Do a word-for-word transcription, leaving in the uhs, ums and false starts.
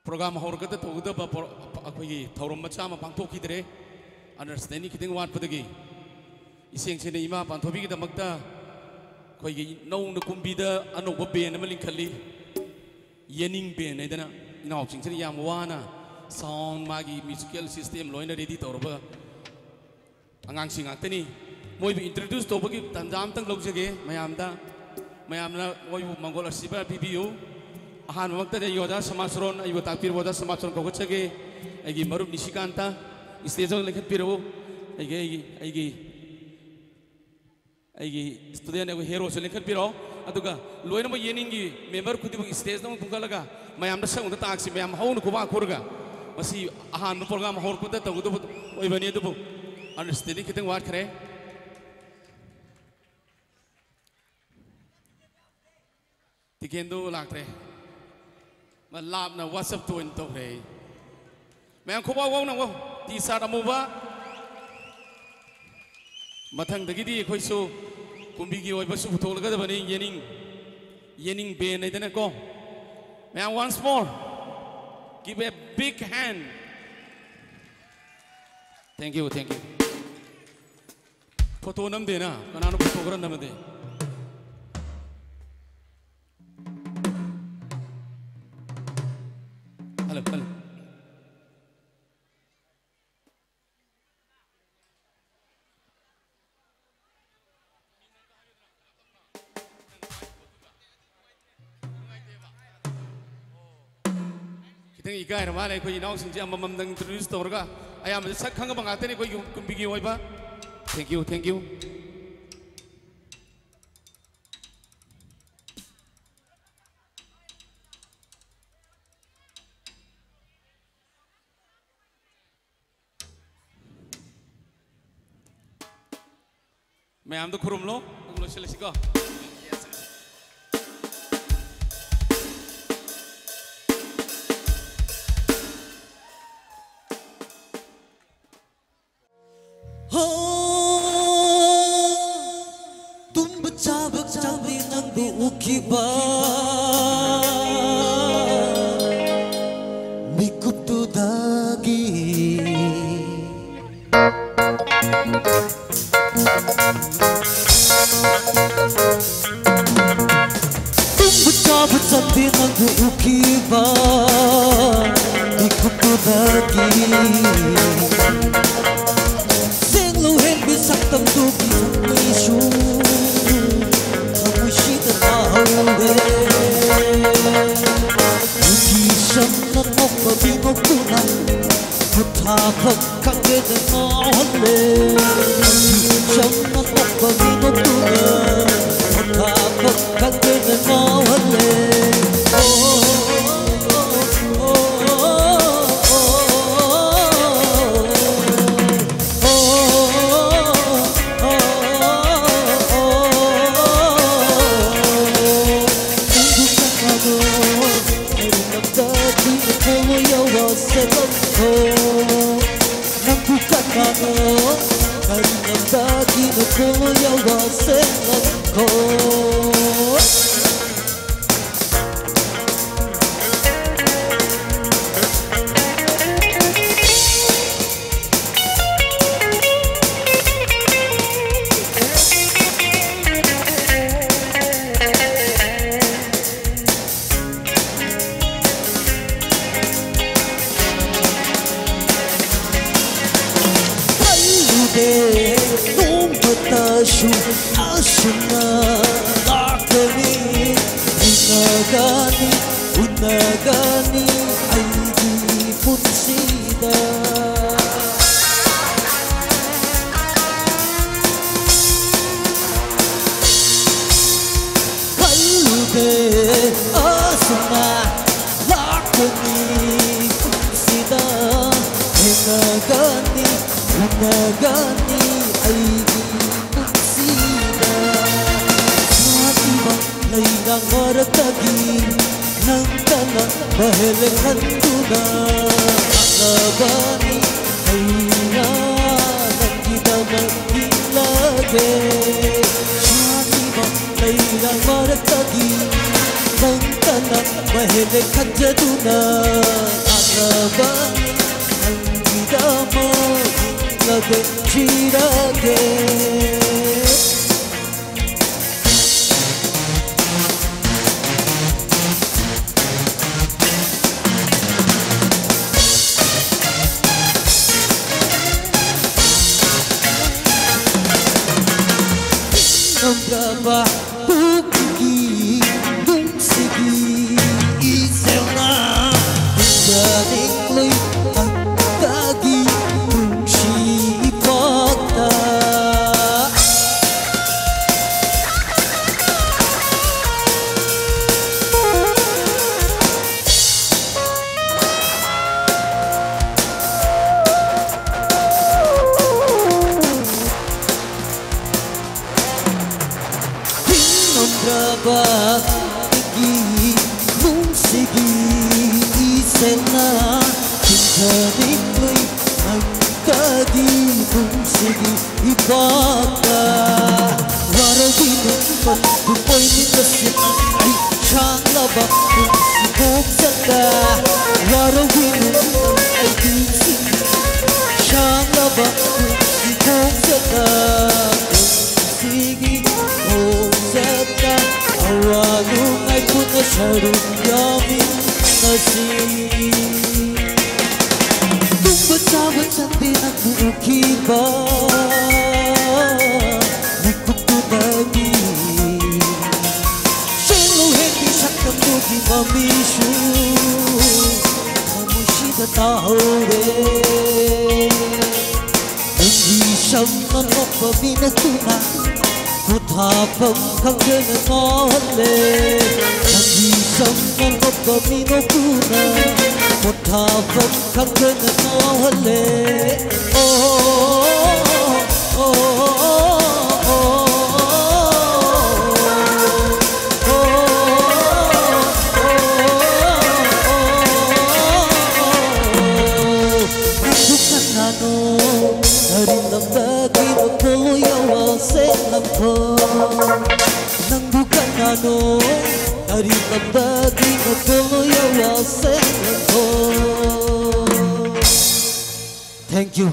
Programme ꯍꯧꯔꯒꯗ ꯇꯧꯒꯗꯕ pro-, ꯑꯩꯈꯣꯏꯒꯤ ꯊꯧꯔꯝ ꯃꯆꯥ ꯑꯃ ꯄꯥꯡꯊꯣꯛꯈꯤꯗ꯭ꯔꯦ꯫ ꯑꯟꯗꯔꯁ꯭ꯇꯦꯟꯗꯤꯡ ꯈꯤꯇꯪ ꯋꯥꯠꯄꯗꯒꯤ ꯏꯁꯦꯡ ꯁꯦꯡꯅ ꯏꯃꯥ ꯄꯥꯟꯊꯣꯏꯕꯤꯒꯤꯗꯃꯛꯇ ꯑꯩꯈꯣꯏꯒꯤ ꯅꯧꯅ ꯀꯨꯝꯕꯤꯗ ꯑꯅꯧꯕ ꯕꯦꯟ ꯑꯃ ꯂꯤꯡꯈꯠꯂꯤ꯫ ꯌꯦꯅꯤꯡ ꯕꯦꯟ ꯍꯥꯏꯗꯅ ꯏꯅꯥꯎꯁꯤꯡꯁꯤꯅ ꯌꯥꯝ ꯋꯥꯅ ꯁꯥꯎꯟ, ꯃꯥꯒꯤ ꯃ꯭ꯌꯨꯖꯤꯀꯦꯜ ꯁꯤꯁꯇꯦꯝ ꯂꯣꯏꯅ ꯔꯦꯗꯤ ꯇꯧꯔꯕ ꯑꯉꯥꯡꯁꯤꯡ ꯉꯥꯛꯇꯅꯤ꯫ ꯃꯣꯏꯕꯨ ꯏꯟꯇ꯭ꯔꯣꯗ꯭ꯌꯨꯁ ꯇꯧꯕꯒꯤ ꯇꯥꯟꯖꯥ ꯑꯝꯇꯪ ꯂꯧꯖꯒꯦ ꯃꯌꯥꯝꯗ꯫ ꯃꯌꯥꯝꯅ ꯃꯣꯏꯕꯨ ꯃꯪꯒꯣꯜ ꯑꯁꯤꯕ ꯄꯤꯕꯤꯌꯨ꯫ ꯑꯍꯥꯟꯕꯃꯛꯇꯗ ꯑꯩꯒꯤ ꯑꯣꯖꯥ ꯁꯃꯥꯖꯔꯣꯟ, ꯑꯩꯕꯨ ꯇꯥꯛꯄꯤꯔꯤꯕ ꯑꯣꯖꯥ ꯁꯃꯥꯖꯔꯣꯟ ꯀꯧꯒꯠꯆꯒꯦ꯫ ꯑꯩꯒꯤ ꯃꯔꯨꯞ ꯅꯤꯁꯤꯀꯥꯟꯇ ꯁ꯭ꯇꯦꯖ ꯑꯃ ꯂꯦꯡꯈꯠꯄꯤꯔꯛꯎ꯫ ꯑꯩꯒꯤ, ꯑꯩꯒꯤ, ꯑꯩꯒꯤ, ꯑꯩꯒꯤ ꯁ꯭ꯇꯨꯗꯦꯟ ꯑꯩꯈꯣꯏ ꯍꯦꯔꯣꯁꯨ ꯂꯦꯡꯈꯠꯄꯤꯔꯛꯑꯣ꯫ ꯑꯗꯨꯒ ꯂꯣꯏꯅꯃꯛ ꯌꯦꯅꯤꯡꯒꯤ ꯃꯦꯝꯕꯔ ꯈꯨꯗꯤꯡꯃꯛ ꯁ꯭ꯇꯦꯖꯇ ꯑꯃꯨꯛ ꯀꯨꯝꯈꯠꯂꯒ ꯃꯌꯥꯝꯗ ꯁꯛ ꯑꯃꯨꯛꯇ ꯇꯥꯛꯁꯤ꯫ ꯃꯌꯥꯝ ꯍꯧꯅ ꯈꯨꯕꯥꯛ ꯈꯨꯔꯒ꯫ ꯃꯁꯤ ꯑꯍꯥꯟꯕ ꯄ꯭ꯔꯣꯒ꯭ꯔꯥꯝ ꯍꯧꯔꯛꯄꯗ ꯇꯧꯒꯗꯕ ꯑꯣꯏꯕꯅꯤ, ꯑꯗꯨꯕꯨ ꯑꯟꯗꯔꯁ꯭ꯇꯦꯟꯗꯤꯡ ꯈꯤꯇꯪ ꯋꯥꯠꯈ꯭ꯔꯦ꯫ ꯇꯤꯀꯦꯟꯗꯨ ꯂꯥꯛꯇ꯭ꯔꯦ꯫ ꯃꯥ ꯂꯥꯞꯅ ꯋꯥꯆꯞꯇ ꯑꯣꯏꯅ ꯇꯧꯈ꯭ꯔꯦ꯫ ꯃꯌꯥꯝ ꯈꯨꯕꯥꯛ ꯋꯥꯎꯅ ꯋꯥꯎ꯫ ꯇꯤ ꯁꯥꯔꯠ ꯑꯃꯨꯕ꯫ ꯃꯊꯪꯗꯒꯤꯗꯤ ꯑꯩꯈꯣꯏꯁꯨ ꯀꯨꯝꯕꯤꯒꯤ ꯑꯣꯏꯕꯁꯨ ꯄꯨꯊꯣꯛꯂꯒꯗꯕꯅꯤ꯫ ꯌꯦꯅꯤꯡ, ꯌꯦꯅꯤꯡ ꯕꯦꯟ ꯍꯥꯏꯗꯅꯀꯣ꯫ ꯃꯌꯥꯝ, once more, give a big hand. Thank you, thank you. Photo ꯅꯝꯗꯦꯅ꯫ ꯀꯅꯥꯅꯣ ꯐꯣꯇꯣ ꯈꯔ ꯅꯝꯃꯗꯤ? Hello, hello. ꯈꯤꯇꯪ ꯏꯀꯥꯏꯔ ꯃꯥꯜꯂꯦ꯫ ꯑꯩꯈꯣꯏ ꯏꯅꯥꯎꯁꯤꯡꯁꯦ ꯑꯃꯃꯝꯗꯪ ꯏꯟꯇ꯭ꯔꯣꯗ꯭ꯌꯨꯁ ꯇꯧꯔꯒ, ꯑꯌꯥꯝꯕꯗꯤ ꯁꯛ ꯈꯪꯉꯕ ꯉꯥꯛꯇꯅꯤ ꯑꯩꯈꯣꯏꯒꯤ ꯀꯨꯝꯕꯤꯒꯤ ꯑꯣꯏꯕ꯫ Thank you, thank you. ꯃꯌꯥꯝꯗꯣ ꯈꯨꯔꯨꯝꯂꯣ꯫ ꯑꯗꯨꯒ ꯂꯣꯏꯁꯤꯜꯂꯁꯤꯀꯣ꯫ ꯍꯣ, ꯇꯨꯝꯕ ꯆꯥꯕ ꯆꯪꯗꯦ ꯅꯪꯕꯨ ꯎꯈꯤꯕ꯫ ꯁꯦꯡꯂꯨ ꯍꯦꯟꯕꯤ ꯁꯛꯇꯝꯗꯨꯒꯤ ꯊꯝꯃꯩꯁꯨ ꯊꯃꯣꯏꯁꯤꯗ ꯇꯥꯍꯧꯔꯦ꯫ ꯅꯨꯄꯤ ꯁꯝꯅ ꯅꯣꯛꯄ ꯃꯤꯅꯣꯛꯇꯨꯅ ꯄꯣꯊꯥꯐꯝ ꯈꯪꯗꯦꯅ ꯉꯥꯎꯍꯜꯂꯦ꯫ ꯅꯨꯄꯤ ꯁꯝꯅ ꯅꯣꯛꯄ ꯃꯤꯅꯣꯛꯇꯨꯅ ꯄꯣꯊꯥꯐꯝ ꯈꯪꯗꯦꯅ ꯉꯥꯎꯍꯜꯂꯦ꯫ ꯑꯣ, ꯑꯣ, ꯑꯣ, ꯅꯪꯕꯨ ꯀꯅꯥꯅꯣ? ꯀꯔꯤ ꯂꯝꯗꯒꯤꯅꯣ? ꯊꯣꯛꯂꯣ ꯌꯥꯎꯔꯁꯦ ꯂꯝꯈꯣ꯫ ꯅꯪꯕꯨ ꯀꯅꯥꯅꯣ? ꯀꯔꯤ ꯂꯝꯗꯒꯤꯅꯣ? ꯊꯣꯛꯂꯣ ꯌꯥꯎꯔꯁꯦ ꯂꯝꯈꯣ꯫ ꯈꯜꯂꯨꯗꯦ ꯅꯣꯡꯃꯇꯁꯨ ꯑꯁꯨꯝꯅ ꯂꯥꯛꯀꯅꯤ꯫ ꯎꯅꯒꯅꯤ, ꯎꯅꯒꯅꯤ ꯑꯩꯒꯤ ꯄꯨꯟꯁꯤꯗ꯫ ꯈꯜꯂꯨꯗꯦ ꯑꯁꯨꯝꯅ ꯂꯥꯛꯀꯅꯤ ꯄꯨꯟꯁꯤꯗ꯫ ꯊꯦꯡꯅꯒꯅꯤ, ꯎꯅꯒꯅꯤ ꯑꯩꯒꯤ ꯄꯨꯟꯁꯤꯗ꯫ ꯁꯥꯊꯤꯕ ꯂꯩꯔꯥꯡ ꯃꯔꯛꯇꯒꯤ ꯅꯪꯇꯅ ꯃꯍꯦꯜꯂꯦ ꯈꯟꯗꯨꯅ ꯂꯥꯛꯂꯕꯅꯤ ꯑꯩꯅ ꯅꯪꯒꯤꯗꯃꯛ ꯍꯤꯡꯂꯒꯦ꯫ ꯁꯥꯊꯤꯕ ꯂꯩꯔꯥꯡ ꯃꯔꯛꯇꯒꯤ ꯅꯪꯇꯅ ꯃꯍꯦꯜꯂꯦ ꯈꯟꯖꯗꯨꯅ ꯂꯥꯛꯂꯕꯅꯤ ꯅꯪꯒꯤꯗꯃꯛ ꯍꯤꯡꯂꯒꯦ ꯁꯤꯔꯒꯦ꯫ ꯄꯨꯛꯀꯤ ꯅꯨꯡꯁꯤꯒꯤ ꯏꯆꯦꯜꯅ ꯍꯤꯡꯖꯅꯤꯡꯂꯨꯏ ꯍꯟꯗꯛꯀꯤ ꯄꯨꯟꯁꯤ ꯏꯄꯥꯛꯇ꯫ ꯍꯤꯡꯉꯝꯗ꯭ꯔꯕ ꯑꯩꯒꯤ ꯅꯨꯡꯁꯤꯒꯤ ꯏꯆꯦꯜꯅ ꯆꯤꯡꯊꯅꯤꯡꯂꯨꯏ ꯍꯟꯗꯛꯀꯤ ꯅꯨꯡꯁꯤꯒꯤ ꯏꯄꯥꯛꯇ꯫ ꯋꯥꯔꯧꯕꯤꯅꯨ ꯄꯟꯊꯨꯡ ꯑꯣꯏꯅꯤꯡꯕꯁꯤꯅ ꯑꯩ ꯁꯥꯡꯂꯕ ꯄꯨꯟꯁꯤ ꯈꯣꯡꯆꯠꯇ꯫ ꯋꯥꯔꯧꯕꯤꯅꯨ ꯑꯩꯒꯤ ꯁꯥꯡꯂꯕ ꯄꯨꯟꯁꯤ ꯈꯣꯡꯆꯠꯇ꯫ ꯄꯨꯟꯁꯤꯒꯤ ꯈꯣꯡꯆꯠꯇ ꯑꯋꯥ ꯅꯨꯡꯉꯥꯏ ꯄꯨꯟꯅ ꯁꯔꯨꯛ ꯌꯥꯃꯤꯟꯅꯁꯤ꯫ ꯇꯨꯝꯕ ꯆꯥꯕ ꯆꯪꯗꯦ ꯅꯪꯕꯨ ꯎꯈꯤꯕ ꯃꯤꯀꯨꯞꯇꯨꯗꯒꯤ꯫ ꯁꯦꯡꯂꯨ ꯍꯦꯛꯄꯤ ꯁꯛꯇꯝꯗꯨꯒꯤ ꯃꯃꯤꯁꯨ ꯊꯃꯣꯏꯁꯤꯗ ꯇꯥꯍꯧꯔꯦ꯫ ꯅꯪꯒꯤ ꯁꯝ ꯑꯅꯣꯛꯄ ꯃꯤꯅꯣꯛꯇꯨꯅ ꯄꯣꯊꯥꯐꯝ ꯈꯪꯗꯅ ꯉꯥꯎꯍꯜꯂꯦ꯫ ꯅꯪꯒꯤ ꯁꯝ ꯑꯅꯣꯛꯄ ꯃꯤꯅꯣꯛꯇꯨꯅ ꯄꯣꯊꯥꯐꯝ ꯈꯪꯗꯅ ꯉꯥꯎꯍꯜꯂꯦ꯫ ꯑꯣ, ꯑꯣ, ꯑꯣ, ꯑꯣ꯫ ꯅꯪꯕꯨ ꯀꯅꯥꯅꯣ ꯀꯔꯤ ꯂꯝꯗꯒꯤꯅꯣ ꯊꯣꯛꯂꯣ ꯌꯥꯋꯥ ꯁꯦꯡꯂꯝꯊꯣ꯫ ꯅꯪꯕꯨ ꯀꯅꯥꯅꯣ ꯀꯔꯤ ꯂꯝꯗꯒꯤꯅꯣ ꯊꯣꯛꯂꯣ ꯌꯥꯋꯥ ꯁꯦꯡꯂꯝꯊꯣ꯫ Thank you.